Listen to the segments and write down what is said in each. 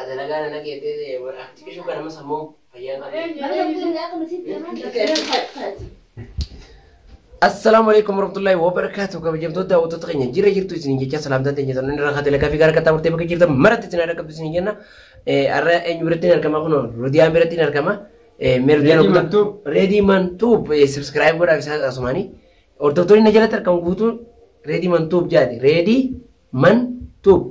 Dalagaa nana keetee xiqqishuu kana sammuu fayyaa Assalaamu alaikum warahmatullahi wabarakatuh. Kabajamtoota daawwattoota keenya jira jirtu isin jecha salaamtaan teenya sana irra kaatee lagaa fi gara kattaa murtee bakka jirtan maratti isin haadha qabdu isin jenna. Har'a eenyu biratti hin argama kun Rudiyaan biratti hin argama. Reedii Mantuub. Reedii Mantuub subscribe godhaaf isaa asumaanii. Hordoftoonni na jalatti argamu guutuun Reedii Mantuub jaati. Reedii Mantuub.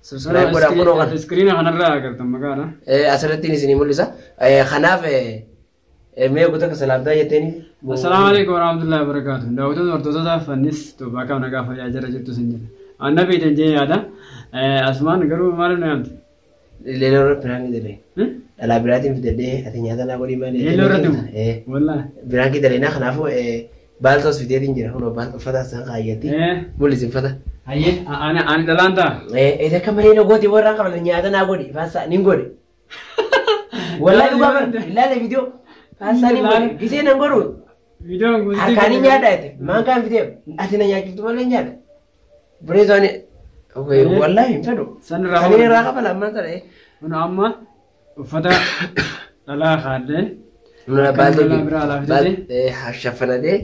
Subscribe godhaaf kunoo kana. Iskiriina kanarraa agartan maqaadha. Asirratti isin mul'isa. Kanaaf mee goota akka salaamtaa jetteeni. Assalaamu alaikum warahmatullahi wabarakatuh. Daawwattoota hordoftoota fannis torbaa qabu nagaa fayyaa jira jirtu isin jira. Anna beektan jee yaada. Asumaan garuu maaliif na yaamte? Leeloo irra piraanki dalee. Dhalaa biraatiin fidadhee ati nyaata naa godhii malee. Leeloo irratti moo? Wallaahi. Piraanki daleenaa kanaafuu baaltoos fideetiin jira. Kunoo baal uffata isaan kaayyatti. Mul'isi uffata. Hayyee ani ani dhalaan ta'a. Ee akka malee na gooti warra qaban nyaata naa godhi faasa nin godhe. Wallaahi dhugaa bara ilaala viidiyoo faasa nin godhe gisee nan godhu Viidiyoon guutuu. harkaan hin nyaadha jette maankaan fidee ati na nyaachiftu malee nyaadha. Bureesaan wallaahi hin fedhu. San irraa Saniin irraa kafala ammaan sana. Kun amma uffata dhalaa kaadhee. Nuna baaltoo Dhalaa biraa alaa fidate. shaffanatee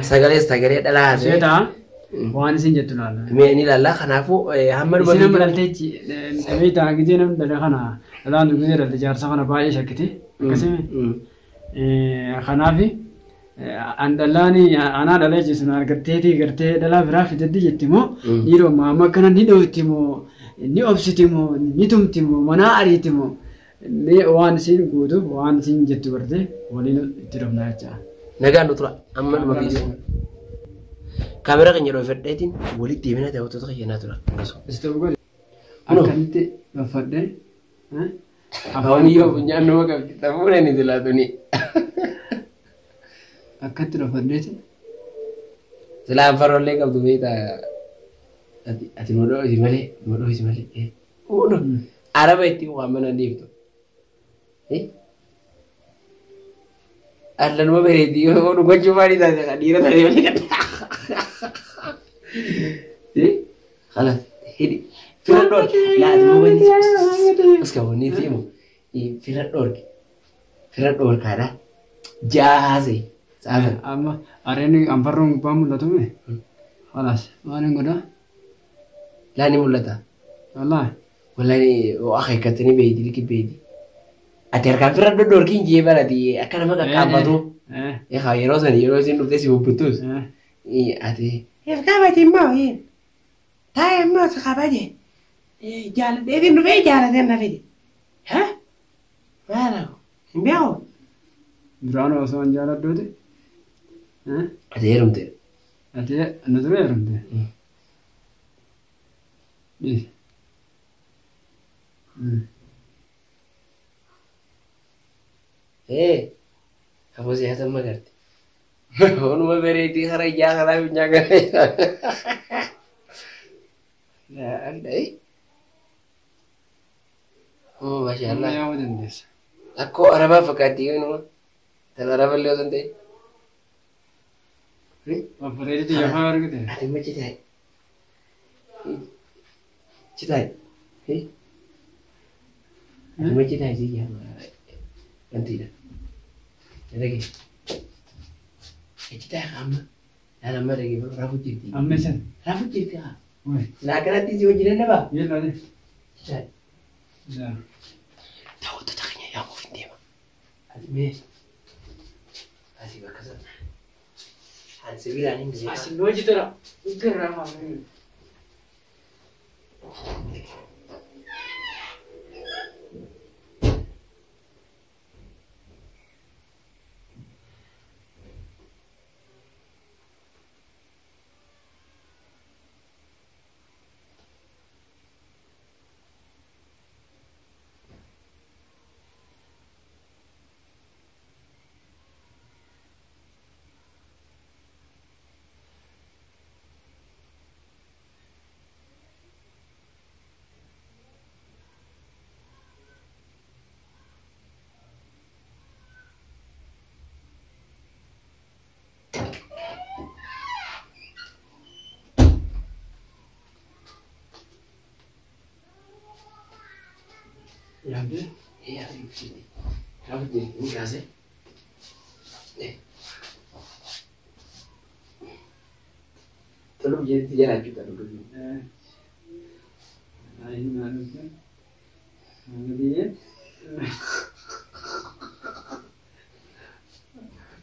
sagalee sagalee dhalaa Ishee haasa'ee. ta'a. Waan isin jettu laalla. Mee ni ilaalla kanaafuu hamma dhuma Isin amma dhalteechi beektaa gizee namni dhale kana dhalaan gizee dhalte jaarsa kana baay'ee shakkite. Akkasimi. Kanaaf an dhalaan anaa dhalee jechuun argatteetii gartee dhalaa biraa fidaddi jetti moo dhiiroo amma akkana ni dhoofti moo ni obsiti moo ni tumti moo manaa ariiti moo mee waan isin guutu waan isin jettu gartee waliin itti dhufna jecha. Nagaan nu tura amma dhuma viidiyoo. Kaameraa keenya dhoofadheetiin walitti deemina daawwattoota keenyaa tura. Istoof godhe akkamitti dhoofadhee. Afaan yoo funyaan nama qabdi tafuun inni silaatuni. Akkatti dhoofadheeti. Silaa anfarollee qabdu beektaa ati nu dhoosi malee nu dhoosi malee. Araba itti waamana deemtu. Allanuma bareeddi yoo dhugachuu maalii taate dhiira taate malee kan. Khalas hidhi. Fira dhoorki. Laa ati wanni iska wanni simu. Fira dhoorki. Fira dhoorkaadha. Jaase. Saafa. Amma areen anfarroon gubbaa mul'atu mee? Khalas waan hin godhaa. Laa ni mul'ata. Wallaahi. Wallaahi akeekkatanii beeyti liki beeyti. Ati harkaan fira dhoorkiin jee barati akka nama qaqqaabbatu. Egaa yeroo sana yeroo isin dhuftee si bubbuttus. Ati. If kabati immoo taa'e immoo si kabaje. Jaaladheetiin dhufee jaalateen na fide. Maala hin beeku. Duraan osoo hin jaaladhuuti. Ati heerumte. Ati na dura heerumte. Aboo siyaasa magarte. Onuma bareeddii karaa ijaa karaa funyaan karaa. Laa Oh, mashallah. Yaa'uu dandeessa. Akkoo arabaa fakkaatti yoo Tan araba illee osoo hin ta'in. Babbareeddii xiyyaafaa argite. Ati immoo citaay. Citaay. Ati immoo citaay si jaama. Wantiidha. Dhage. Citaay amma. Laala amma dhage rafu jirti. Amma isin. Rafu jirti haa. Silaa akkanatti si wajjin dandabaa? Yeelloo. Citaay. Daawwattoota keenya yaamuuf hin deema. Ati mee asii bakka sana. Ani sibiilaan hin deema. Asin hojii tola. Gara Yaabdee. Yaabdee ni kaase. Toluu jeetti jala jechuudha dubbii. Ayi maal dhufte?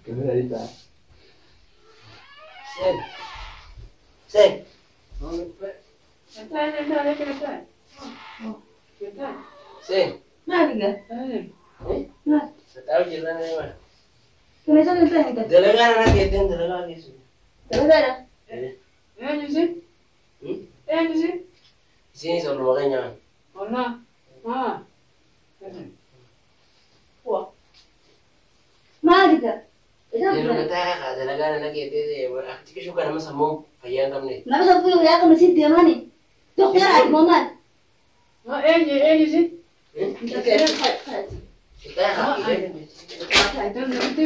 Kamera ni ta'a. Seen. Seen. Seen. Maal egaa? Maal? Taa'u jirran nama. Kana isa kan ta'e egaa? Dalagaa nana keeteen dalagaa keessu. Dalagaadha. Eenyu Eenyu Isiinis oluma keenya. Olaa. Maa. Maal egaa? Yeroo gataa kaa dalagaa nana keetee akti kishuu kana sammuu fayyaa hin qabne. Nama saffuu yaa kana sitti deemaani. Doktora ati moo maal? Eenyu eenyu si?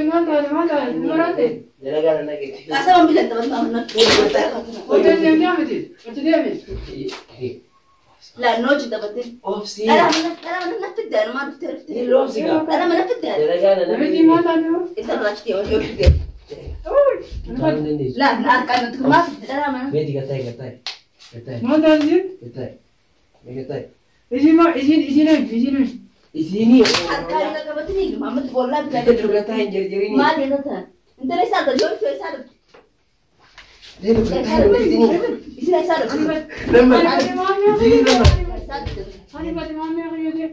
Maal taate maal taate maraate? Dalagaa nana keetee. Kaasama bilan taphat maal natti. Hojii deemtee miti? Hojii deemi. La noche taphatte. Obsi. Dhala mana natti deemu maal dhuftee dhuftee. Ni obsi gaa. Dhala mana natti deemu. Dalagaa nana Namichi maal taate moo? Inta raachiti yoo dhuftee. La na harkaan nuti maaf dhala mana. Meeti gataa gataa. Gataa Maal taate? gataa. Gataa. Isiin maa isiin isiin eenyu isiin eenyu? Isiinii. Harkaan irra qabatanii maamatti boollaa bitaa Gataa gataa hin jirjirini. Maal jedha ta'an? Intala isaa dhufte yoo dhufte isaa dhufte. Gataa gataa. Isin isaa dhufte. Nama. Isiinii nama. Isaa dhufte. Ani bati maamee kiyyate.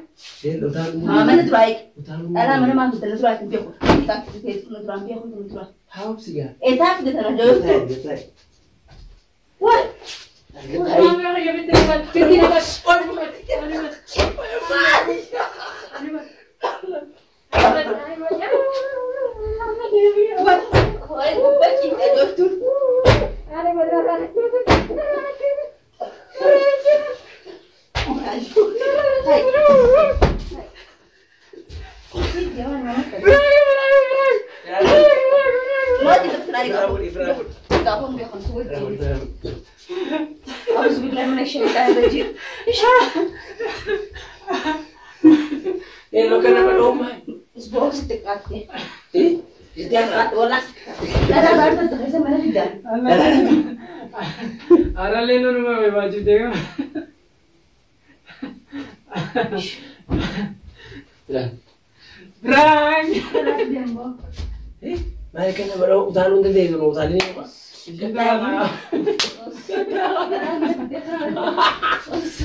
Mana duraa eegi. Dhala mana maaf intala duraa hin beeku. Duraan beeku duraa. Haa obsi gaa. Eessaa fide tana yoo dhufte. Gataa. Waay. Maamee kiyyate bitti bati. Waay. Waay gubbaa ciiqee jirtu. أعوذ بالله من الشيطان الرجيم. Yeroo kana nama أسبوع ست قعدت. Eh? Itti قعدت والله. لا لا لا أنت تخيل ما نبدا. Arallee numa barbaachifte gaa. Biraang. Maal kana bara utaaluu hin dandeessu utaalii ni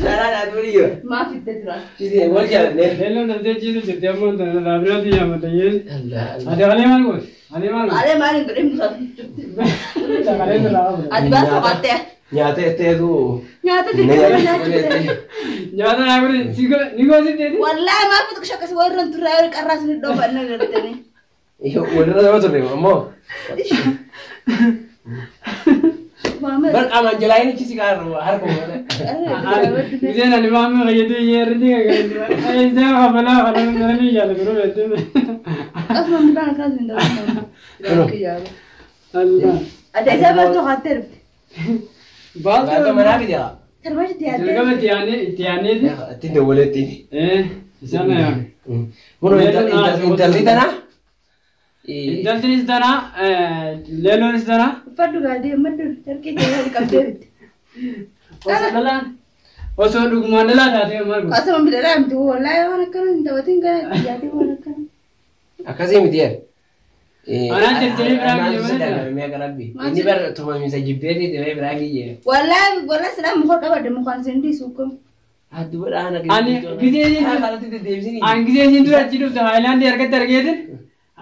Dhala dhala jira. ما في الدرة. Sidee wal jaalannee. Leelloon daldee ciisu jirti ammoo laabiraatti yaamata yee. Allah Allah. Ati qalee maal gooti? Qalee maal gooti? على ما نقول إنه Qalee irraa qabu. أدبار فقط. Nyaata etteetu. نياتا تدري. Nyaata naa godhe ni goosifteeti? والله ما في تكشك سوير ترى الراس من الدوب أنا قلتني. Walirra nama turre ammoo. ماما. Bar qaamaan jalaa inni si qaarru harkuma. Giseen ani maamee fayyaduu yeerri isaan kafalaa kana naranii jaala biroo beekte. أصلا من بعد كذا من ده. Allah. أنت إذا بس تخاطر. Baatoo Baatoo manaa fide haa. تربيت يا Jalqaba itti aanee itti aaneeti. Ittiin dawwaleetti. Isaan yaame. Kun intalli tana. Intaltinis tana leelloonis tana. Uffadhu gaadee maddu tarkii ta'ee qabdee bitte. Osoo dhalaan osoo dhugumaan dhalaa taatee maal goota? Asuma bidalaa miti wallaahi waan akkana hin taphatin kana yaadee waan akkana. Akkasii miti yaa. Anaan tirtirii biraa biyya malee. Inni bara tumamisa jibbeetii deemee biraa kiyye. Wallaahi wallaahi silaa muka qabadde mukaan isin dhiisu kun. Addu badhaana Ani gisee kanatti deddeebisini. An gisee isiin dura achi dhufte haayilaandii harkatti argeetin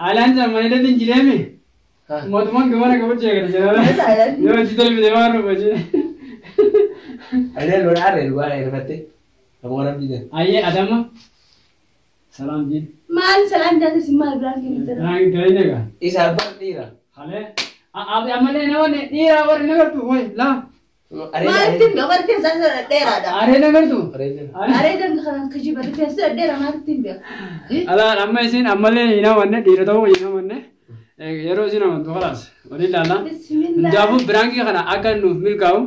haayilaandii sana mana hidhatti hin jireemi. Mootummaan gamana qabu eegale jedhama. Yoo achi darbite waan dhufa jee. Ani lola arre dhugaa irfatte. Akkuma namni jedhan. Ayyee Adama. Salaam jee. Maal salaam jaate si maal biraan kennite. Biraan ta'ee egaa. Isa abbaan dhiira. Halee. Ammallee nama dhiiraa warri nagartu wayi laa. Maalitti hin beeku rifeensa isaa dheeraadha. Aree nagartu. Aree kanan kijiba rifeensa dheeraa maalitti hin beeku. Alaan amma isin ammallee hin hawanne dhiira ta'uu hin hawanne yeroo isin amantu khalaas waliin ilaalla. Bismillah. Hundaafuu biraankii kana akka nuuf milkaa'u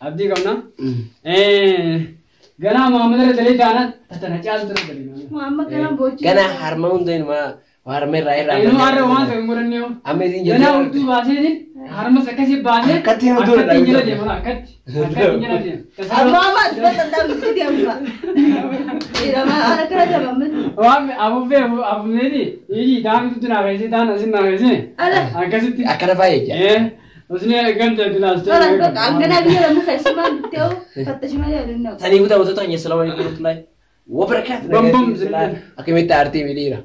abdii qabna. Ganaa Muhammad irra dalee taanaan tatana caaltu irra dalee. Muhammad kanaan boochi. Ganaa harma hunda inuma harma irraa irraa. Inuma har'a waan ta'e hin godhanne yoo. Amma isin Ganaa hudduu baaseetiin harmas akkasii baasee. Akkatti hin dura Akkatti hin jala deema akkatti. Akkatti hin jala deema. Amma amma dubata ndaam itti amma. Irama ana kana jaba amma. Waan afuufee afuufeeti iji taan tutu naa keessee taan asin naa keessee. Ala. Akkasitti. Akkana faayee jira. Usni ganta dilaastee. Tola bakka angana biyya lamu keessumaan dhuftee fattashima jedhu. Sanii buta wantoota keenya salaamu alaikum warahmatullahi wabarakaatuh. Bam bam. Akkamitti aartii miidhiira.